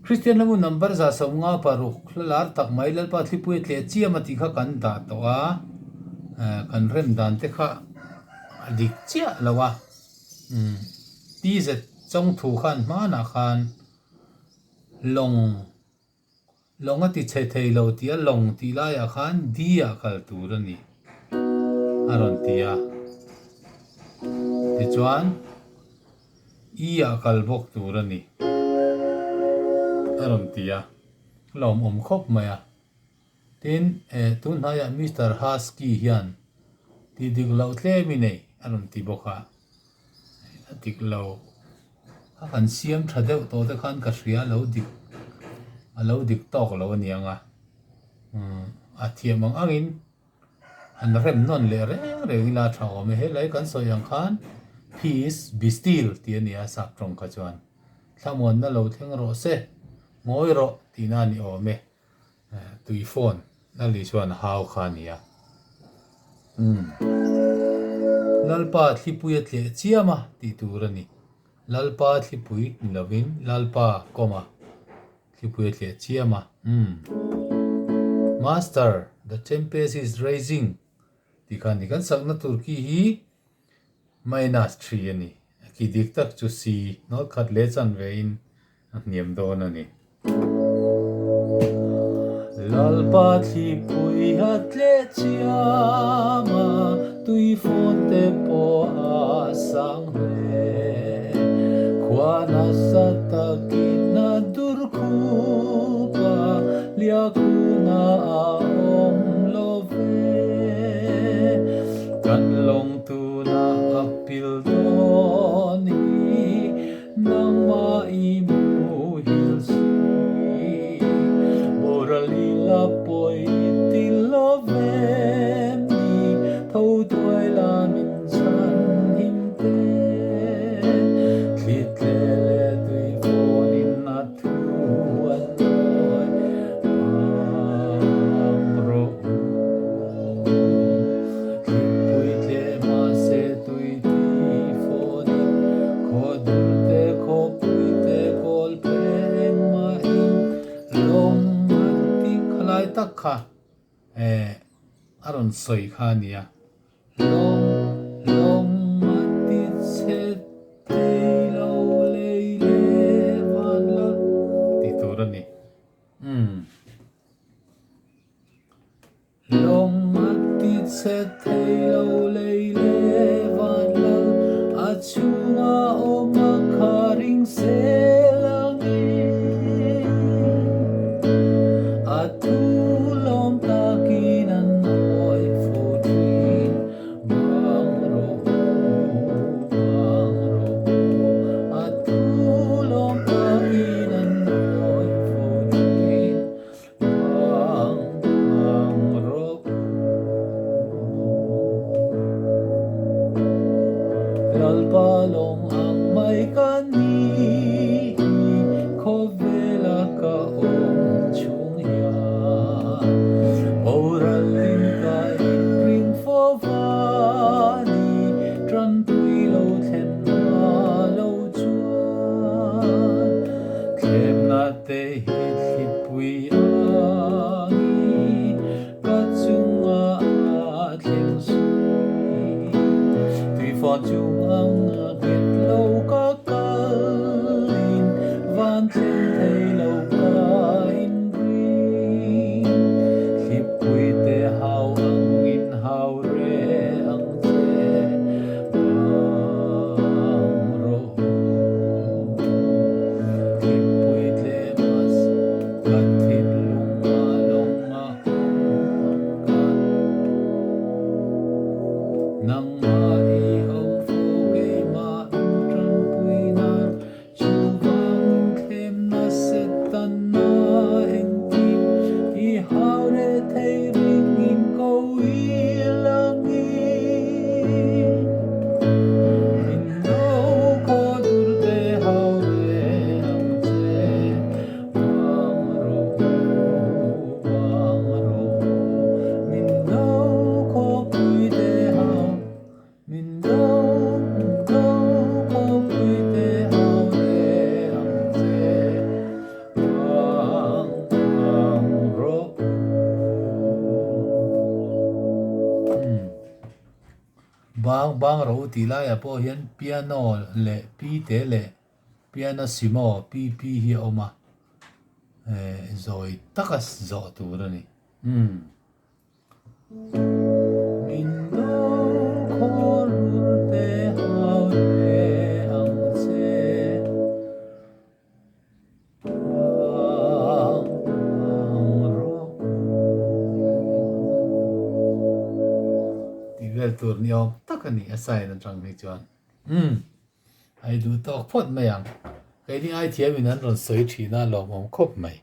Kristian hlamu number 156 hla lar tak mai Lalpa thlipui a tleh chiam a tih kha kan dah tawh a, kan rem dan te kha a dik chiah lo a. TZ Chawngthu khan hmanah khan lawng Lawng a ti chhe thei lo tih a lawng tih laiah khan di ah kal tur a ni a rawn ti a. Tichuan i ah kal bawk tur a ni a rawn ti a, lawmawm khawp mai a. Tin, eh tun hnaiah Mister Husky hian ti dik loh tlem i nei a rawn ti bawk a. A dik lo. A kan siam tha deuh tawh te khan ka hria a lo dik a lo dik tawk lo a niang a. Umm a thiam ang angin han rem nawn leh reng reng ila a tha awm e. Helai kan sawi ang khan peace be still tih a ni a sap tawng kha chuan thlamuanna lo thleng rawh se ngawi rawh tihna a ni awm e. Tui phone a li chuan a hau kha a ni a. Umm. Lalpa thlipui a tleh chiam a tih tur a ni. Lalpa thlipui ni lovin Lalpa kawma thlipui a tleh chiam a. Umm. Master, the tempest is raging tih kha a ni. Kan sakna tur ki hi minus 3 a ni. A ki dik tak chu C nawlh khat leh chanve in A hniam dawn a ni. Lalpa thlipui a tleh chiam a, tui fawn te pawh a sang hle. Khua nasa takin a dur khup a, liakhuna a awm lo ve. Kan lawng tuna a pil dawn hi. Nangmah i muhil si, boral i la pawi ti lo vem ni, tho tuai la min chhan him te. Thli tle leh tui fawnin a thu an nawi bang rawh u. Thlipui tle mahse tui ti fawnin khaw dur te khawpui te kawl pheng mahin lawng a ti khalai tak kha eh a rawn sawi kha a nia. Lawng lawng a ti chhe thei lo lei leh van la tih tur a ni. Umm. Lawng a ti chhe thei lo lei leh van lal a chhunga awm a kha ring sel angin a thu lawm takin an nawi fo thin bang rawh u bang rawh u a thu lawm takin an nawi fo thin Lalpa lawng ang mai ka ni khawvela ka awm chhung hian boral in ka inring fo va ni tanpui lo thlen hma lo chuan thlemna te hi thlipui angi ka chunga a thleng zui. Tuifawn chung ang a nghet lo ka kalin van thleng thei lo ka inring. Thlipui te hau angin hau reh ang che bang rawh u. Thlipui tlem a ka thinlung a lawng a awm ang kan. Nangmah i awm fo keimah in tanpui nan chuvangin thlemna. bang rawh u tih laiah pawh hian piano leh pi te leh pianissimo, pp, hi a awm a, zawi taka zawh tur a ni. Umm. Min do khaw rul te hau hle ang che. Ang ang rawh u. Tih vel tur ni awm tak a ni a sign atang hi chuan. Umm. Ai duh tawk phawt mai ang. Keini ai thiamin an rawn sawi thin a lawmawm khawp mai.